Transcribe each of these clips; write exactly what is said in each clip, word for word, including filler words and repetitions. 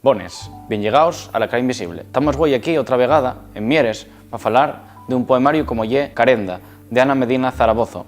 Bones, bien llegaos a La Cara Invisible. Tamos güei aquí otra vegada, en Mieres, pa falar d'un poemariu como ye Carenda, de Ana Medina Zarabozo.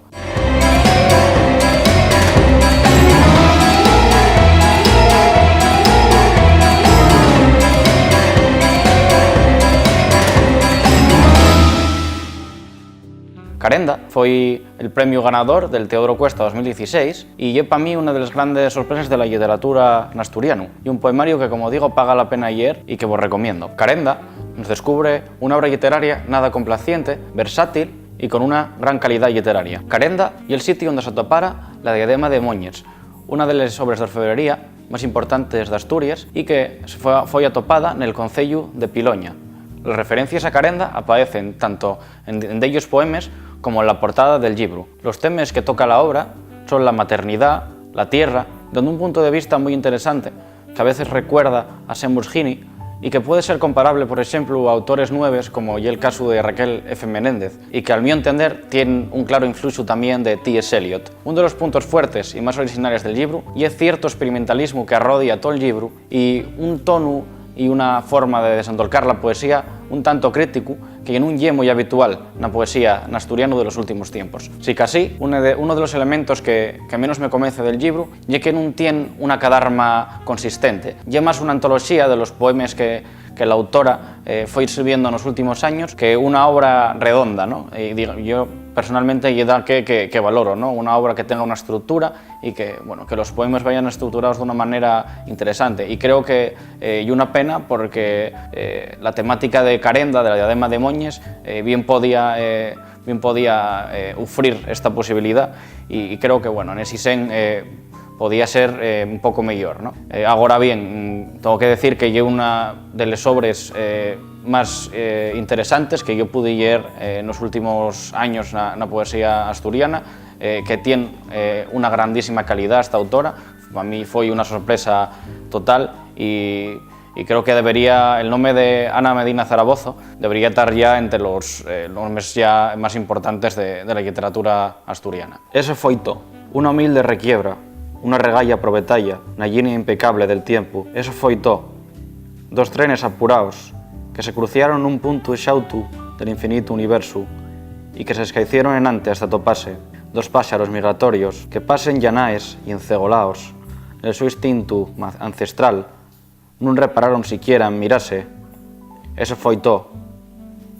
Carenda foi el premiu ganador del Teodoro Cuesta dos mil dieciséis y ye pa mí una de les grandes sorpreses de la lliteratura n'asturianu. Ye un poemariu que, como digo, paga la pena lleer y que vos recomiendo. Carenda nos descubre una obra lliteraria nada complaciente, versátil y con una gran calidá lliteraria. Carenda ye'l sitiu onde s'atopara la Diadema de Moñes, una de les obres d'orfebrería más importantes d'Asturies y que se fue, foi atopada nel conceyu de Piloña. Les referencies a Carenda apaecen tanto en, en dellos poemes como en la portada del llibru. Los temes que toca la obra son la maternidá, la tierra, dende un punto de vista mui interesante, que a veces recuerda a Seamus Heaney y que puede ser comparable, por exemplu, a autores nueves como ye'l casu de Raquel F. Menéndez, y que, al mío entender, tien un claro influxu tamién de T S. Eliot. Un de los puntos fuertes y más orixinales del llibru ye cierto esperimentalismu que arrodia tol llibru y un tonu y una forma de desendolcar la poesía un tanto críticu que nun ye mui habitual na poesía n'asturianu de los últimos tiempos. Sicasí, uno de, uno de los elementos que, que menos me convence del llibru ye que nun tien una cadarma consistente. Ye más una antoloxía de los poemes que, que l'autora, eh, foi escribiendo nos últimos años que una obra redonda, ¿no? Y digo, yo personalmente ye da que, que, que valoro, ¿no? Una obra que tenga una estructura y que, bueno, que los poemes vayan estructurados d'una manera interesante. Y creo que, eh, ye una pena porque, eh, la temática de Carenda, de la Diadema de Moñes, eh, bien podía, eh, bien podía, eh, ufrir esta posibilidá y, y creo que, bueno, en ese sen, eh, podía ser, eh, un poco mellor, ¿no? Eh, agora bien, mm, tengo que decir que ye una de les obres, eh, más, eh, interesantes que yo pude lleer, eh, nos últimos años na, na poesía asturiana, eh, que tien, eh, una grandísima calidá esta autora. Pa mí foi una sorpresa total y, y creo que debería, el nome de Ana Medina Zarabozo debería tar ya entre los, eh, nomes ya más importantes de, de la lliteratura asturiana. Eso foi to, una humilde requiebra, una regalla probetalla na llinia impecable del tiempu. Eso foi to. Dos trenes apuraos que se cruciaron nun puntu exautu del infinitu universu y que s'escaicieron enantes d'atopase. Dos páxaros migratorios que pasen llanaes y encegolaos nel so instintu ma-, ancestral, nun repararon siquiera en mirase. Eso foi to.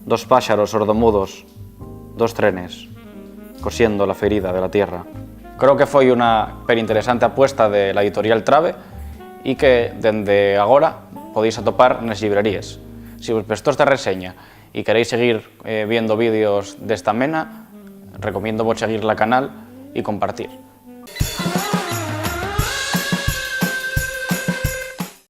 Dos páxaros sordomudos, dos trenes, cosiendo la ferida de la tierra. Creo que foi una perinteresante apuesta de la editorial Trabe y que, dende agora, podéis atopar nes llibreríes. Si vos prestó esta reseña y queréis seguir, eh, viendo vídeos d'esta mena, recomiéndovos seguir la canal y compartir.